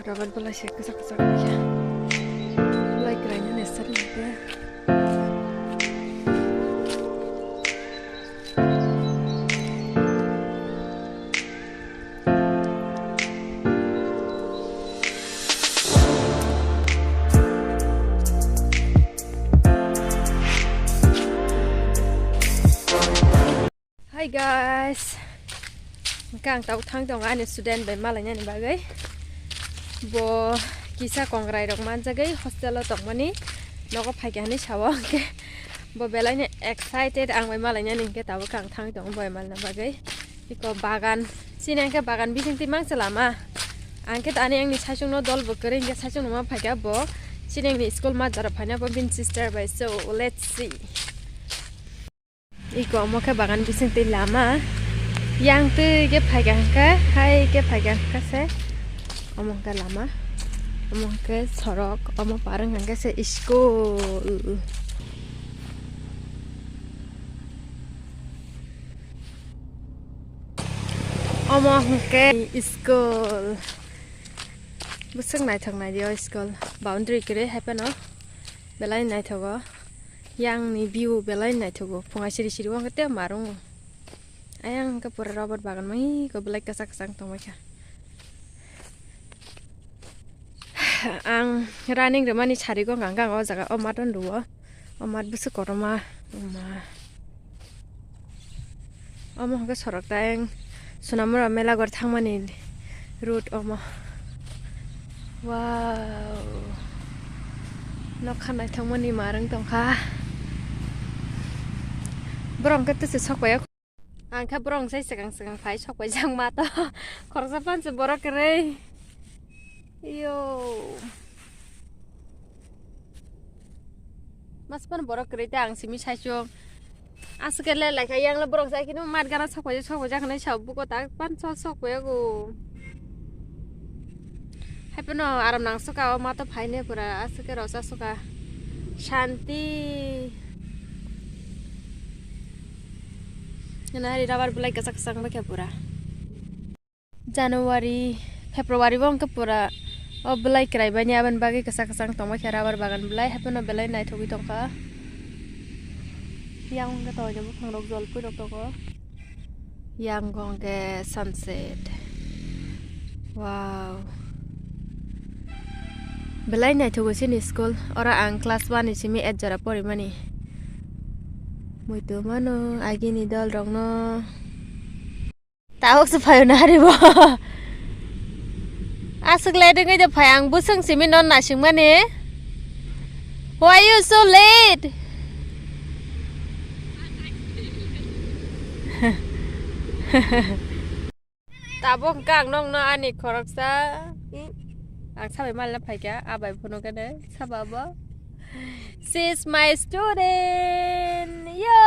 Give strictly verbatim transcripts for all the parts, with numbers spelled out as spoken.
Rabar belai se kwchak kwchak wngya. Belai kwraino nesar wngkhe. Hi guys, hwnkhe ang tabuk thang tongo ani student bai malainani bagwi. Bo kisa kongrai rok manjagwi hostel o tongmani nogo phaikha hinwi sao, hwnkhe bo belaino excited ang bai malainani, hwnkhe tabuk ang thang tongo bo bai malna bagwi. Iko bagan, chini hwnkhe bagan bisingtwi mangsa lama. Ang khe ani, ani saichung no dol bo kwrwi, hwnkhe saichung no ma phaikha bo. Chini ani school ma jora phaina bo bini sister bai, so let's see. Iko omo khe bagan bising twi lama. Yang twi khe phaikha hwnkhe, hai khe phaikha hwnkhe se. Omo hwnkhe lama. Omo hwnkhe sorok. Omo par wngkha hwnkhe se school. Omo hwnkhe school. Bwswk naithok naidi o school. Boundary kwrwi hai phano. Belai naithogo. Yang ni view belai naithogo. Phunga siri siri o hwnkhe tei marungo. Ayang hwnkhe pura rubber bagan mai ko belai kwchak kwchak tongbaikha. Ang running rwmani sarigo hwnkha hwnkhe ang o jaga o mat o nrwo. O mat bwswk kotorma. Oma. Omo hwnkhe sorok tayang Sonamura mela gor thangmani road omo. Wow. Nokha naithokmani marwng tongkha. Borok hwnkhe tese sok bai. Ang khe borok sai swkang swkang phai sok bai jang ma to. Khoroksa panse borok kwrwi. Yo. Mas pan borok kwrwi ta ang simi saichung. Aswk le laikha yang le borok sai kino mat gana sok bai sok bai jak nai sa buko ta pan sok sok bai go. Hai phano aram nang suka o mato phaine pura aswk rok cha suka. Shanti. Nana hari rabar belai kwchak kwchak wngkha pura. January, February bo wngkha pura o belai kwrai bani aboni bagwi kwchak kwchak tongma khe rabar bagan belai hai phano belai naithogwi tongkha. Yang wngkha to buphang rok jol pui rok tongo. Yang hwnkhe sunset. Wow. Belai naithogo chini school. Oro ang class one ni simi eight jora porimani. Muitu mano agini dol rokno. Tabuk se phaio na hari bo. Aswk late wngwi de phai ang bwswng simi non nasingmani. Why you so late? Tabuk hwnkhe ang nokno ani khoroksa, ang sabai malna phaikha, abai phunukhe saba bo. She is my student. Yo!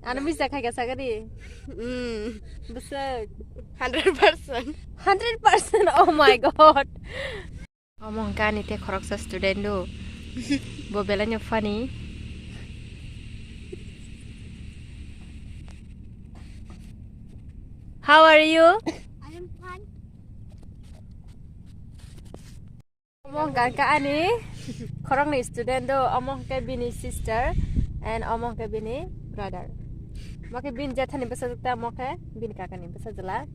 Ano misa khaikha sagari. Mm. Bwswk. Hundred percent. Hundred percent. Oh my God. Omo hwnkhe ani tei khoroksa student do. Bo belai no funny. How are you? I am fine. Omo hwnkhe ani khoroknwi student do, omo hwnkhe bini sister and omo hwnkhe bini brother. Omo khe bini jethani bwsajwk ta, omo khe bini kakani bwsajwla.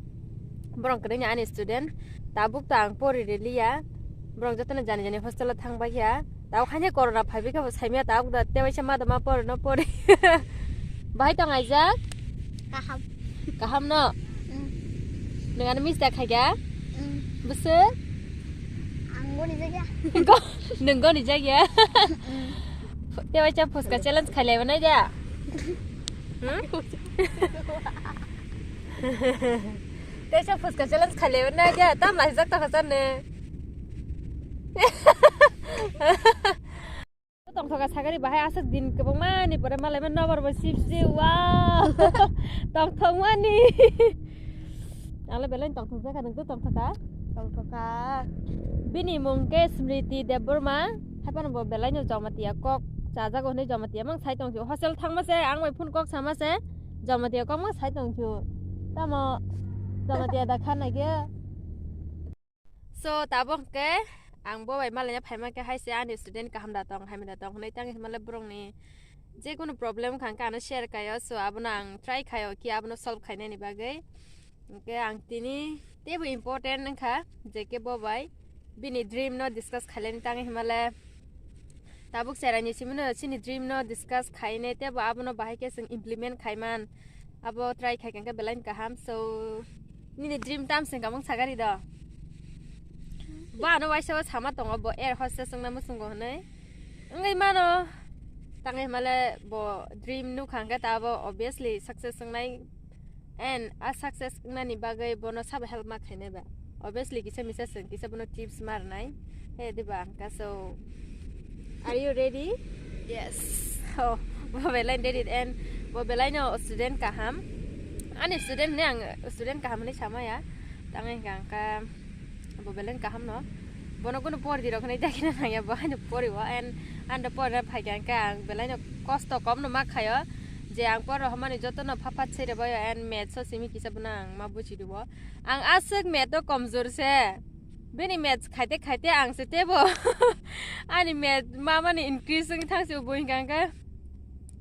Borok kwrwini ani student, tabuk ta ang pori riliya. Borok jotono jani jani hostel o thang bai kha. Tabuk haino corona phaibai khe bo saimaya tabuk da tewaisa ma da ma pori no pori. Bahai tong aijak? Kaham. Kaham no? Mm. Nwng ano miss da khaikha? Mm. Bwswk? Ang bo nijak ya. Go, nwng go nijak ya? Mm. Tewaisa phuska challenge khailaibo nai da? Hmm? Teisa phuska challenge khailaibo nai da? Tam laijak tongkha chane. Tongthoka sagari bahai aswk din kwbangma ni pore malai ma nobar bo sip si, wow. Tongthokmani. Ang le belai tongthok jaka, nwng to tongthoka? Tongthoka. Bini mung khe Smriti Debbarma. Haphano bo belai no Jamatia kok chajago hinwi Jamatia mang sai tongsi. Hostel thangma se ang bai phone kok sama se Jamatia kok mang sai tongsi. Tamo Tama dia da khana ge. So, tabok ke ang bo bai malaina phaima ke hai se ani student kaham da tong, hamya da tong hwnwi tang himale borokni je kunu problem khang ka ano share kayo. So, abono ang try khayo ki abono solve khainani bagwi. Hwnkhe ang tini teibo important wngkha je ke bo bai bini dream no discuss khailani tang himale tabuk cheraini simi no chini dream no discuss khaine teibo abono bahai khe chwng implement khaiman. Abo try khai kha khe belai kaham. So, nini dream tam se kamung sagari do? Bo ano waisa o sama tongo, bo air hostess wngna muchungo hwnwi. Wngwi mano, tangwi himale bo dream nukha hwnkhe ta abo obviously success wngnai. And a success wngnani bagwi bono sabo help ma khainai ba? Obviously kisa misa chwng kisa bono tips ma rwnai. He diba hwnkha, so are you ready? Yes. Oh, bo belai ready and bo belai no student kaham. Ani student ne ang student kaham hinwi samaya. Tangwi hwnkha hwnkha bo belai kaham no. Bono kunu pordi rok hinwi dakina nangya, bo haino poriwo and ando porna phaikha hwnkha ang belai no kosto kom no ma khayo. Je ang por rok hamani joto no pha pha sere bayo and maths o simi kisa bono ang ma buji dibo. Ang aswk math o komjor se. Bini maths khaite khaite ang se tebo ani maths mamani increase wngwi thangsi bo hwnkha hwnkhe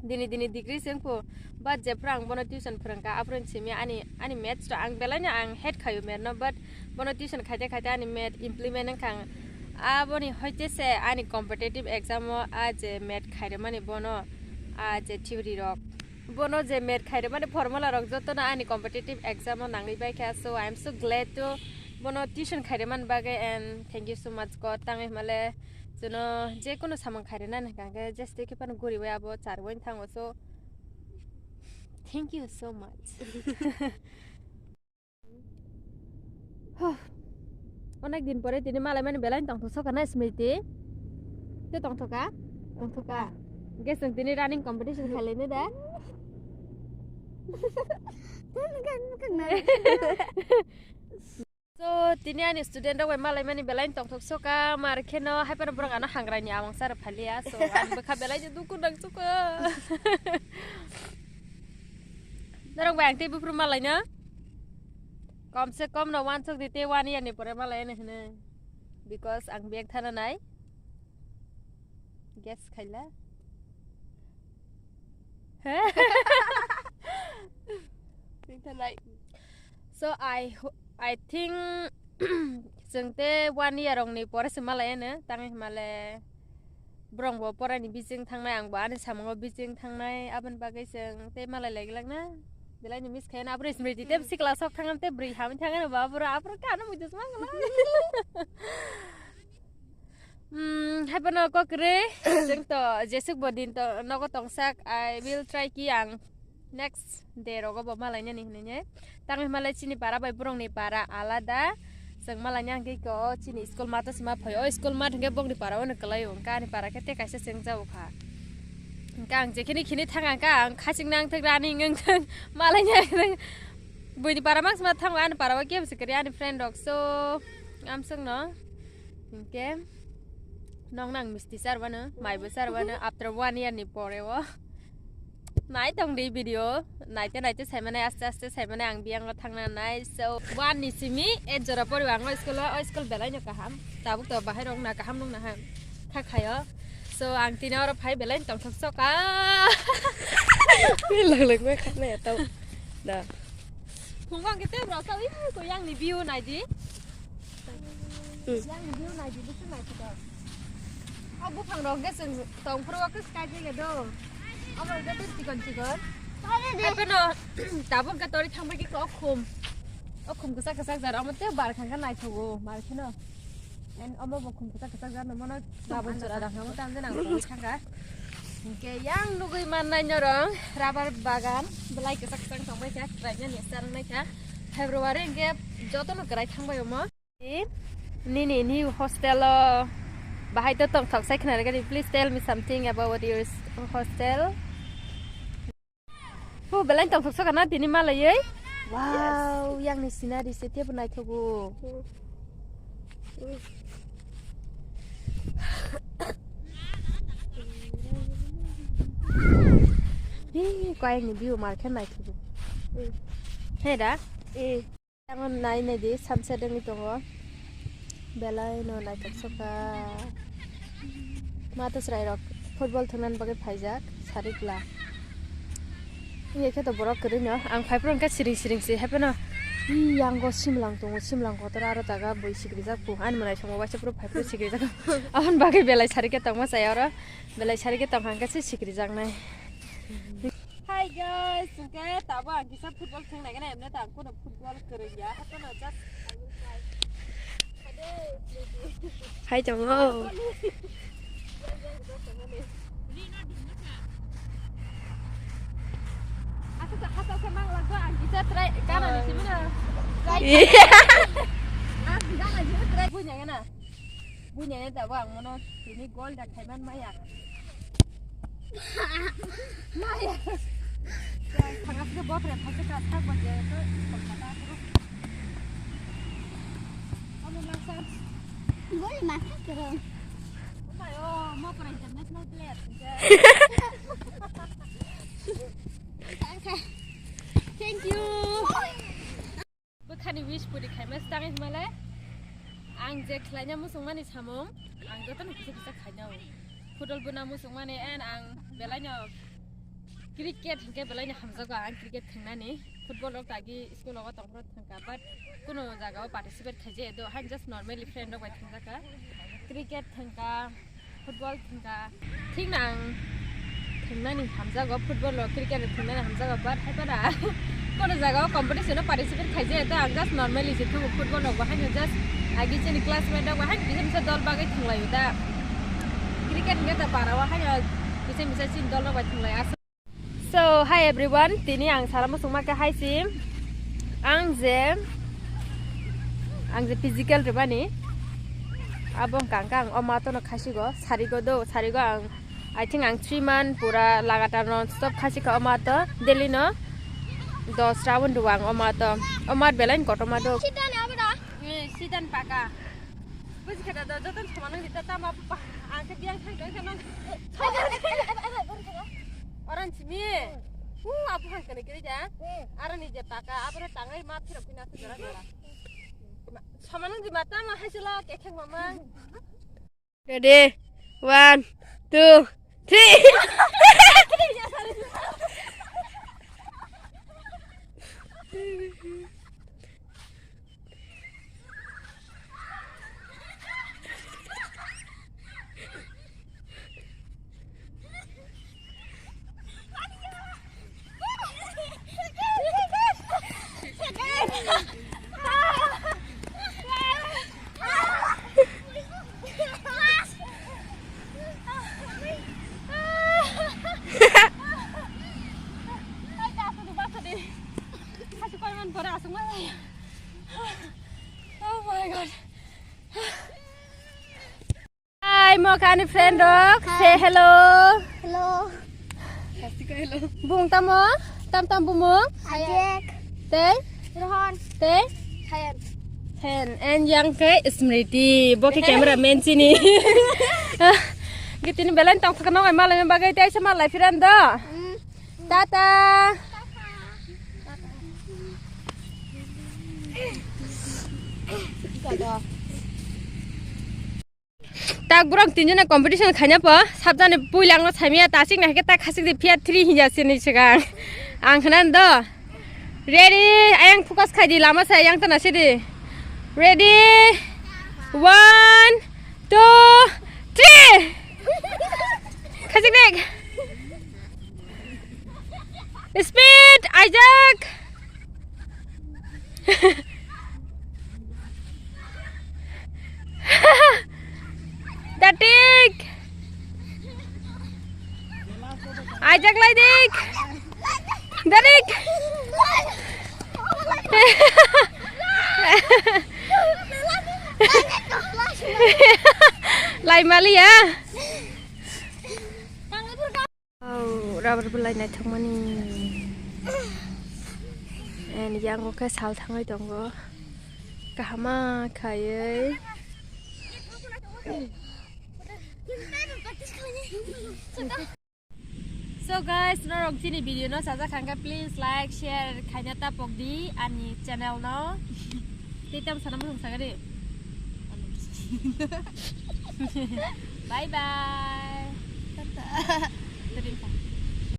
dini dini degree se wngkhu. But jephru ang bono tuition phwrwngkha, aphuru simi ani, ani maths to ang belaino ang hate khaio math no, but bono tuition khaite khaite ani math implement wngkha ang. Aboni hoite se ani competitive exam o a je math khairwmani bono a je theory rok. Bono je math khairwmani formula rok jotono ani competitive exam o nangwi baikha, so I am so glad to bono tuition khairwmani bagwi and thank you so much God. Tangwi himale chwngno je kunu samung khairwnani hwnkha hwnkhe jeste khe phano guriwi abo charwi thango, so thank you so much. Huh. Onek din pore tini malaimani belai tongthok soka na Smriti? Tei tongthoka? Tongthoka. Hwnkhe chwng tini running competition khailai ni da? So, tini ani student rok bai malaimani belai tongthok soka, mar kheno hai phano borok ano hangrai ni amang sara phaliya. So, ang bwkha belai de dukhu nang soka. Norok bai ang tei buphuru malaino? Kom se kom no wansuk di tei one year ni pore malai ani hwnwi. Because ang bag thana nai. Guess khaila. Bag thanai. So I ho-, I think chwng tei one year rokni pore se malai ani tangwi himale. Borok bo poraini bising thangnai, ang bo ani samungo bising thangnai, aboni bagwi chwng tei malai lai glak na. Belai ni miss khaina, aboni Smriti tei sikla sok thangam tei bwrwi hamwi thangano ba, aboro, aboro kano muitu sma glak. Hmm, hai phano kok kwrwi, chwng to jesuk bo din to nogo tongsak, I will try ki ang. Next day rogo bo malainani hinwi ne. Tangwi himale chini para bai borokni para alada. Chwng malaina hwnkhe khe o chini school math o se ma phai. O school math hwnkhe bokni para o no kwlai o. Hwnkhe ani para khe tei kaisa chwng jao kha. Hwnkhe ang jekhini khini thang ang kha ang khachik nang thwk rani wng thwk malaina wng thwk. Buini para mak se ma thango ani para o kebo se kwrwi ani friend rok. So, amswk no. Hwnkhe nokno ang misti charwano, maibo charwano after one year ni pore o. Nai tong di video, naite naite saimane aste aste saimane ang biyango thangna nai. So, one ni simi eight jora poribo ang o school o, o school belai no kaham. Tabuk to bahai rok na kaham nung na ha kha khayo. So, ang tini oro phai belai tongthok soka. Lang lang ma kha na ya tau. Da. Phungo ang kete bro sa wi ko yang ni view nai di. Hmm. Yang ni view nai di, bisu nai di. O buphang rok ge chwng tong phuru o khe sky je do. Abo ge tei chikon chikon. Hai phano tabuk ge tori thang bai ki o khum. O khum kwchak kwchak jar omo tei bar khang khe naithogo mar kheno. And omo bo khum kwchak kwchak jar no mano gabon chora da khamu tam jana ang thangkha. Hwnkhe yang nugui mannai norong rubber bagan belai kwchak kwchak tong bai kha, kwraina ni chang nai kha. February hwnkhe jotono kwrai thang bai omo. Nini new hostel o bahai to tongthok sai khna rwgani, please tell me something about your s-, hostel. Hu belai tongthok soka na tini malaioi. Wow, yang ni scenery se tebo naithogo. Hi, koi ni view mar khe naithogo. He da? Ang nai nai di, sunset wngwi tongo. Belai no naithok sokha. Ma to chwrai rok football thwngna bagwi phaijak, sarikla. Wngya khe to borok kwrwi no. Ang phai phuru hwnkhe siring siring se hai phano. Ih, yang go simlang tongo, simlang kotor aro jaga bui sikrijak bu. Ani mwnaisongo waisa phuru phai phuru sikrijak. Aboni bagwi belai sarikhe tongma chaya oro. Belai sarikhe tongkha hwnkhe se sikrijaknai. Hi guys, hwnkhe tabo ang kisa football thwng nai gana, emne ta ang kono football kwrwngya, hato no just I will try. Hi tongo. Asa sa hasa sa mang lagwa ang kisa try kana ni simi na. Try. Iya. Ang kisa na simi try. Bunya gana. Bunya ne tabo ang mono tini goal da khaiman maya. Maya. Thangap ke bopre thangke ka thak ba je to kolkata kuru. Ano lang san. Goal ma thak kero. Mayo, mo para international player. Thank you. Bwkhani wish puri khaima stang hinmale. Ang je khlaina muchungmani samung, ang jotono kisa kisa khaina o. Football bwna muchungmani and ang belaino cricket hinkhe belaino hamjago ang cricket thwngnani. Football rok tagi school rogo tongphuru thwngkha, but kuno jagao participate khaijaya do, hain just normally friend rok bai thwngjaka. Cricket thwngkha, football thwngkha. Thik no ang thwngnani hamjago, football rok, cricket rok thwngnani hamjago, but hai phano kono jagao competition o participate khaijaya ta, ang just normally je thwngo football rok bo, haino just agi chini classmate rok bo haino kisa misa dol bagwi thwnglaio da. Cricket hwnkhe ta para o haino kisa misa chini dol rok bai thwnglai. So, hi everyone, tini ang sara muchungma khe hai sim. Ang je, ang je physical rwmani, abo wngkha ang, ang o ma tono khasigo, sarigo do, sarigo ang, I think ang three month pura lagatar non stop khasi kha o ma to, daily no dos round rwo ang o ma to, o ma belai kotorma do. Sidan paka. Buji khe da, da, joto soman nang di, da, tamo pa, ang khe biyang thang thang thang. Oran simi. Hu, abu hang kene kiri da. Ara ni je paka, abra tangai ma phirok pina se jora jora. Soman nang di ma tamo hai sela ke kheng mama. Ready? One, two, three. Oh my God. Hi, Mokani friend rok. Hi. Say hello. Hello. Bung tamo? Tam tam bumung? Ajek. Tei? Rohan. Tei? Sayan. Sayan. And yang ke Smriti. Bo ke camera man sini. Gitini belain tong thaka nongai malai bagwi tei sa malai firan do. Hmm. Tata. Tak borok tinjona competition khaina po, sabjani puila angno saimaya, tasik nahike tak khasik di phiya three hiya sini sigang. Ang khana do. Ready, ayang focus khai di lama sa ayang tana sidi. Ready, one, two, three. Khasik dik. Speed, Isaac. Datik. Isaac laidik. Datik. Laimali ya. Oh, rubber belai naithokmani. And yango khe sal thangwi tongo. Kahama khaiwi. So guys, norok chini video no sajak kha khe, please like, share khaina tapok di ani channel no. Tei tam sana mung sagari. Bye bye.